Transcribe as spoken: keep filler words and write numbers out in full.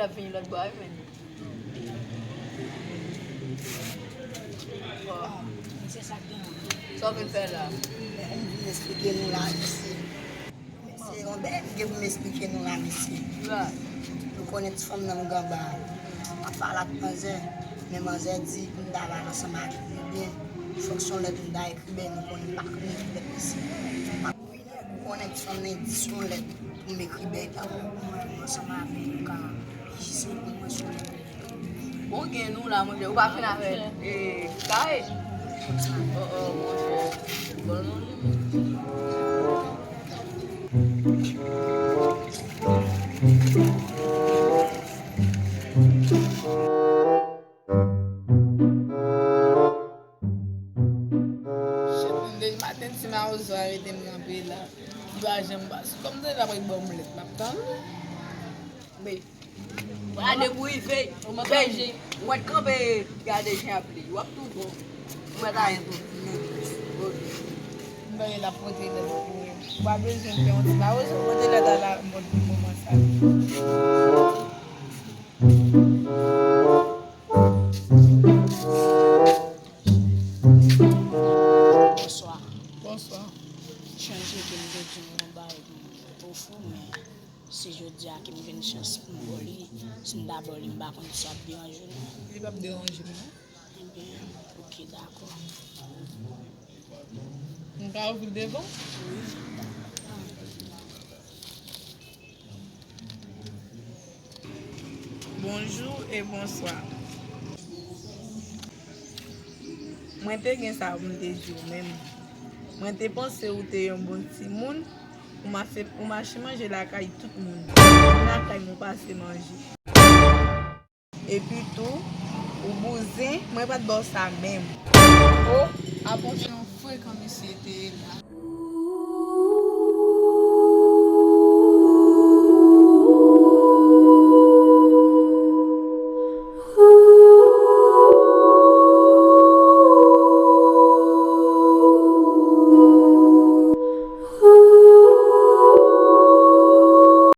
Ap vini lòt bò a, wi, men. Bon. Se sa k gen. Sa w vin fè la? M vin eksplike nou la, mesye. Se yon bèl gen pou m eksplike nou la, mesye. Nou konnen ti fanm nan m ganba. M ap pale ak manzè, men manzè di pou m ta pale ansanm ak li, ebyen, fòk se yon lèt m ta ekri, men nou konnen m pa konn ekri lèt, mesye. M ap Ou konnen ti fanm nan di se yon lèt pou m ekri bèy pa w ansanm avè l, ou ka jis reponn mwen sou lèt. Ou gen nou la, monchè, ou pa fin avè e kay. Oh, oh, monchè. Bon, non, li. Depi maten ti mawozo a rete m kanpe la. Li pa janm pase. Kòm se la pou l ban m lèt, m ap tann li. Men, a depi w rive, ou mèt kanpe, gade jan ap li. W ap tou bon. Ou mèt ayen tou. Ok. M pa gen la pote lèt pou ou. Ou pa bezwen fè yon ti mawozo, pote lèt a la, mòd pou moman sa. Bonswa. Bonswa. Chanje ke m te di w yon bagay pou ou, men se jodi a ke m jwenn chans pou m ba w li. Si m ta ba w li, m pa konn si w ap deranje w, non. Li p ap deranje m, non. Ebyen, ok, dakò. M ka ouvri l devan? Wi. Bonjou e bonswa. Mwen te gen sa pou m te di w menm. Mwen te panse ou te yon bon timoun, ou mache, ou mache manje lakay tout moun. Menm lakay m ou pase manje. Epi tou, ou bouzen, mwen pa t ba w sa menm. O, avan se yon frekan mesye te ye la.